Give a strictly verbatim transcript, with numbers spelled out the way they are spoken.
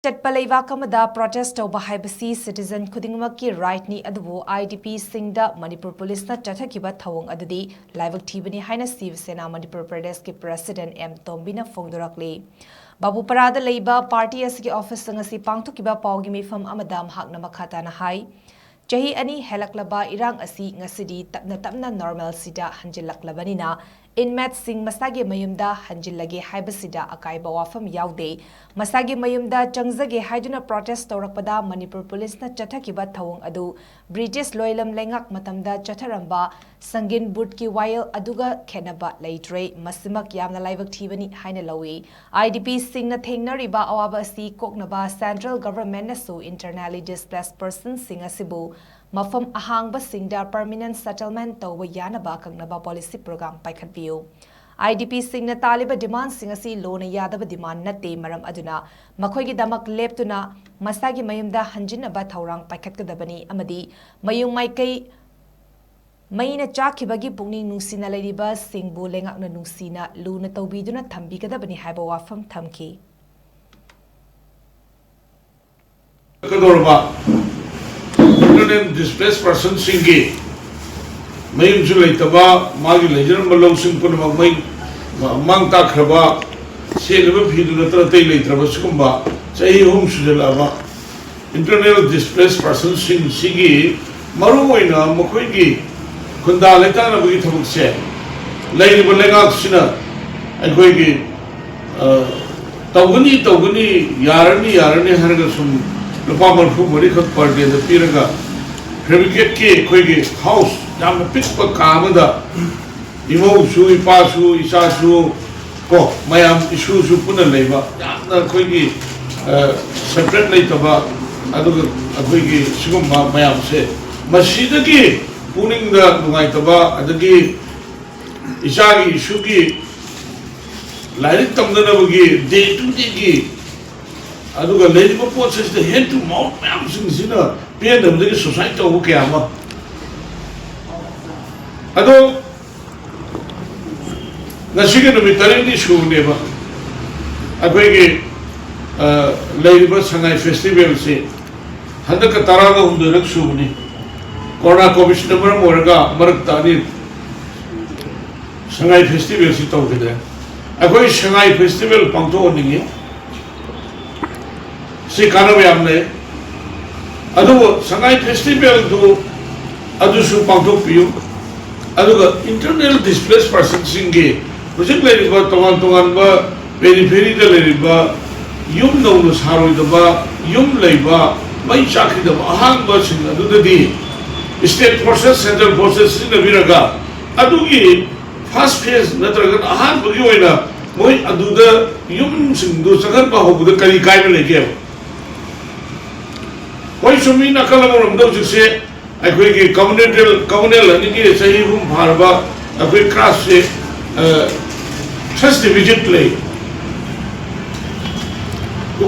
ꯆꯠꯄ ꯂꯩꯕꯥꯛ ꯑꯃꯗ protest ꯇꯧꯕ ꯍꯥꯏꯕꯁꯤ citizen ꯈꯨꯗꯤꯡꯃꯛꯀꯤ right ꯅꯤ, ꯑꯗꯨꯕꯨ IDP ꯁꯤꯡꯗ ꯃꯅꯤꯄꯨꯔ ꯄꯨꯂꯤꯁꯅ ꯆꯠꯊꯈꯤꯕ ꯊꯧꯑꯣꯡ ꯑꯗꯨꯗꯤ ꯂꯥꯏꯕꯛ ꯊꯤꯕꯅꯤ ꯍꯥꯏꯅ ꯁꯤꯕ ꯁꯦꯅꯥ ꯃꯅꯤꯄꯨꯔ ꯄ꯭ꯔꯗꯦꯁꯀꯤ president ꯑꯦꯝ ꯇꯣꯝꯕꯤꯅ ꯐꯣꯡꯗꯣꯔꯛꯂꯤ꯫ ꯕꯥꯕꯨꯄꯥꯔꯥꯗ ꯂꯩꯕ party ꯑꯁꯤꯒꯤ office ꯉꯁꯤ ꯄꯥꯡꯊꯣꯛꯈꯤꯕ ꯄꯥꯎꯒꯤ ꯃꯤꯐꯝ ꯑꯃꯗ ꯃꯍꯥꯛꯅ ꯃꯈꯥ ꯇꯥꯅ ꯍꯥꯏ, ꯆꯍꯤ ꯑꯅꯤ ꯍꯦꯜꯂꯛꯂꯕ ꯏꯔꯥꯡ ꯑꯁꯤ ꯉꯁꯤꯗꯤ ꯇꯞꯅ ꯇꯞꯅ normalcy ꯗ ꯍꯟꯖꯤꯜꯂꯛꯂꯕꯅꯤꯅ, inmate ꯁꯤꯡ ꯃꯁꯥꯒꯤ ꯃꯌꯨꯝꯗ ꯍꯟꯖꯤꯜꯂꯒꯦ ꯍꯥꯏꯕꯁꯤꯗ ꯑꯀꯥꯏꯕ ꯋꯥꯐꯝ ꯌꯥꯎꯗꯦ꯫ ꯃꯁꯥꯒꯤ ꯃꯌꯨꯝꯗ ꯆꯪꯖꯒꯦ ꯍꯥꯏꯗꯨꯅ protest ꯇꯧꯔꯛꯄꯗ ꯃꯅꯤꯄꯨꯔ ꯄꯨꯂꯤꯁꯅ ꯆꯠꯊꯈꯤꯕ ꯊꯧꯑꯣꯡ ꯑꯗꯨ British ꯂꯣꯏꯂꯝ ꯂꯩꯉꯥꯛ ꯃꯇꯝꯗ ꯆꯠꯊꯔꯝꯕ ꯁꯪꯒꯤꯟ ꯕꯨꯠꯀꯤ ꯋꯥꯌꯦꯜ ꯑꯗꯨꯒ ꯈꯦꯠꯅꯕ ꯂꯩꯇ꯭ꯔꯦ꯫ ꯃꯁꯤꯃꯛ ꯌꯥꯝꯅ ꯂꯥꯏꯕꯛ ꯊꯤꯕꯅꯤ ꯍꯥꯏꯅ ꯂꯧꯏ꯫ IDP ꯁꯤꯡꯅ ꯊꯦꯡꯅꯔꯤꯕ ꯑꯋꯥꯕ ꯑꯁꯤ ꯀꯣꯛꯅꯕ central government ꯅꯁꯨ internally displaced person ꯁꯤꯡ ꯑꯁꯤꯕꯨ ꯃꯐꯝ ꯑꯍꯥꯡꯕꯁꯤꯡꯗ permanent settlement ꯇꯧꯕ ꯌꯥꯅꯕ ꯑꯀꯛꯅꯕ policy program ꯄꯥꯏꯈꯠꯄꯤꯌꯨ꯫ IDP ꯁꯤꯡꯅ ꯇꯥꯜꯂꯤꯕ demand ꯁꯤꯡ ꯑꯁꯤ ꯂꯣꯅ ꯌꯥꯗꯕ demand ꯅꯠꯇꯦ, ꯃꯔꯝ ꯑꯗꯨꯅ ꯃꯈꯣꯏꯒꯤꯗꯃꯛ ꯂꯦꯞꯇꯨꯅ ꯃꯁꯥꯒꯤ ꯃꯌꯨꯝꯗ ꯍꯟꯖꯤꯟꯅꯕ ꯊꯧꯔꯥꯡ ꯄꯥꯏꯈꯠꯀꯗꯕꯅꯤ ꯑꯃꯗꯤ ꯃꯌꯨꯝ ꯃꯥꯏꯀꯩ ꯃꯩꯅ ꯆꯥꯛꯈꯤꯕꯒꯤ ꯄꯨꯛꯅꯤꯡ ꯅꯨꯡꯁꯤꯅ ꯂꯩꯔꯤꯕꯁꯤꯡꯕꯨ ꯂꯩꯉꯥꯛꯅ ꯅꯨꯡꯁꯤꯅ ꯂꯨꯅ ꯇꯧꯕꯤꯗꯨꯅ ꯊꯝꯕꯤꯒꯗꯕꯅꯤ ꯍꯥꯏꯕ ꯋꯥꯐꯝ ꯊꯝꯈꯤ꯫ ꯀꯗꯧꯔꯕ internally displaced personꯁꯤꯡꯒꯤ ꯃꯌꯨꯝꯁꯨ ꯂꯩꯇꯕ, ꯃꯥꯒꯤ ꯂꯩꯖꯔꯝꯕ ꯂꯧꯁꯤꯡ ꯄꯨꯝꯅꯃꯛ ꯃꯩ ꯃꯥꯡ ꯇꯥꯛꯈ꯭ꯔꯕ, ꯁꯦꯠꯂꯤꯕ ꯐꯤꯗꯨ ꯅꯠꯇꯅ ꯑꯇꯩ ꯂꯩꯇ꯭ꯔꯕ ꯁꯤꯒꯨꯝꯕ ꯆꯍꯤ ꯑꯍꯨꯝ ꯁꯨꯖꯜꯂꯛꯑꯕ internally displaced personꯁꯤꯡꯁꯤꯒꯤ ꯃꯔꯨꯑꯣꯏꯅ ꯃꯈꯣꯏꯒꯤ ꯈꯨꯟꯗꯥ ꯂꯩꯇꯥꯅꯕꯒꯤ ꯊꯕꯛꯁꯦ ꯂꯩꯔꯤꯕ ꯂꯩꯉꯥꯛꯁꯤꯅ ꯑꯩꯈꯣꯏꯒꯤ ꯇꯧꯒꯅꯤ ꯇꯧꯒꯅꯤ, ꯌꯥꯔꯅꯤ ꯌꯥꯔꯅꯤ ꯍꯥꯏꯔꯒ ꯁꯨꯝ ꯂꯨꯄꯥ ꯃꯔꯤꯐꯨ ꯃꯔꯤꯈꯛ per dayꯗ ꯄꯤꯔꯒ fabricateꯀꯤ ꯑꯩꯈꯣꯏꯒꯤ house ꯌꯥꯝꯅ ꯄꯤꯛꯄ ꯀꯥ ꯑꯃꯗ ꯏꯃꯧꯁꯨ, ꯏꯄꯥꯁꯨ, ꯏꯆꯥꯁꯨ, ꯀꯣ, ꯃꯌꯥꯝ ꯏꯁꯨꯁꯨ ꯄꯨꯟꯅ ꯂꯩꯕ ꯌꯥꯝꯅ ꯑꯩꯈꯣꯏꯒꯤ separate ꯂꯩꯇꯕ, ꯑꯗꯨꯒ ꯑꯩꯈꯣꯏꯒꯤ ꯁꯤꯒꯨꯝꯕ ꯃꯌꯥꯝꯁꯦ ꯃꯁꯤꯗꯒꯤ ꯄꯨꯛꯅꯤꯡꯗ ꯅꯨꯡꯉꯥꯏꯇꯕ, ꯑꯗꯒꯤ ꯏꯆꯥꯒꯤ ꯏꯁꯨꯒꯤ ꯂꯥꯏꯔꯤꯛ ꯇꯝꯅꯅꯕꯒꯤ day to dayꯒꯤ, ꯑꯗꯨꯒ ꯂꯩꯔꯤꯕ ꯄꯣꯠꯁꯤꯗ hand to mouth ꯃꯌꯥꯝꯁꯤꯡꯁꯤꯅ ꯄꯦꯟꯗꯕꯗꯒꯤ suicide ꯇꯧꯕ ꯀꯌꯥ ꯑꯃ꯫ ꯑꯗꯣ ꯉꯁꯤꯒꯤ ꯅꯨꯃꯤꯠ ꯇꯔꯦꯠꯅꯤ ꯁꯨꯕꯅꯦꯕ ꯑꯩꯈꯣꯏꯒꯤ ꯑ, ꯂꯩꯔꯤꯕ ꯁꯉꯥꯏ ꯐꯦꯁꯇꯤꯚꯦꯜꯁꯤ ꯍꯟꯗꯛꯀ ꯇꯔꯥꯒ ꯍꯨꯝꯗꯣꯏꯔꯛ ꯁꯨꯕꯅꯤ꯫ ꯀꯣꯔꯣꯅꯥ ꯀꯣꯚꯤꯗꯁꯤꯅ ꯃꯔꯝ ꯑꯣꯏꯔꯒ ꯃꯔꯛꯇ ꯑꯅꯤ ꯁꯉꯥꯏ ꯐꯦꯁꯇꯤꯚꯦꯜꯁꯤ ꯇꯧꯈꯤꯗ꯭ꯔꯦ꯫ ꯑꯩꯈꯣꯏ ꯁꯉꯥꯏ ꯐꯦꯁꯇꯤꯚꯦꯜ ꯄꯥꯡꯊꯣꯛꯍꯟꯅꯤꯡꯉꯤ꯫ ꯁꯤ ꯀꯥꯟꯅꯕ ꯌꯥꯝ ꯂꯩ꯫ ꯑꯗꯨꯕꯨ ꯁꯉꯥꯏ ꯐꯦꯁꯇꯤꯚꯦꯜꯗꯨ ꯑꯗꯨꯁꯨ ꯄꯥꯡꯊꯣꯛꯄꯤꯌꯨ꯫ ꯑꯗꯨꯒ ꯏꯟꯇꯔꯅꯦꯜ ꯗꯤꯁꯄ꯭ꯂꯦꯁ ꯄꯥꯔꯁꯟꯁꯤꯡꯒꯤ ꯍꯧꯖꯤꯛ ꯂꯩꯔꯤꯕ ꯇꯣꯉꯥꯟ ꯇꯣꯉꯥꯟꯕ ꯄꯦꯔꯤꯐꯦꯔꯤꯗ ꯂꯩꯔꯤꯕ ꯌꯨꯝ ꯅꯧꯅ ꯁꯥꯔꯣꯏꯗꯕ, ꯌꯨꯝ ꯂꯩꯕ, ꯃꯩ ꯆꯥꯛꯈꯤꯗꯕ ꯑꯍꯥꯡꯕꯁꯤꯡ ꯑꯗꯨꯗꯗꯤ ꯁ꯭ꯇꯦꯠ ꯐꯣꯔꯁꯦꯁ, ꯁꯦꯟꯇ꯭ꯔꯦꯜ ꯐꯣꯔꯁꯦꯁ ꯁꯤꯖꯤꯟꯅꯕꯤꯔꯒ ꯑꯗꯨꯒꯤ ꯐꯥꯔꯁ ꯐꯦꯖ ꯅꯠꯇ꯭ꯔꯒꯅ ꯑꯍꯥꯟꯕꯒꯤ ꯑꯣꯏꯅ ꯃꯣꯏ ꯑꯗꯨꯗ ꯌꯨꯝꯁꯤꯡꯗꯨ ꯆꯪꯍꯟꯕ ꯍꯧꯕꯗ ꯀꯔꯤ ꯀꯥꯏꯕ ꯂꯩꯒꯦꯕ? ꯍꯣꯏ, ꯆꯨꯝꯃꯤ, ꯅꯥꯀꯜ ꯑꯃꯔꯣꯝꯗ ꯍꯧꯖꯤꯛꯁꯦ ꯑꯩꯈꯣꯏꯒꯤ ꯀꯝꯃꯨꯅꯦꯜ, ꯀꯝꯃꯨꯅꯦꯜ ꯑꯅꯤꯒꯤ ꯆꯍꯤ ꯑꯍꯨꯝ ꯐꯥꯔꯕ ꯑꯩꯈꯣꯏ ꯀ꯭ꯂꯥꯁꯁꯦ, ꯑ, ꯁꯁ ꯗꯤꯚꯤꯖꯟ ꯂꯩ꯫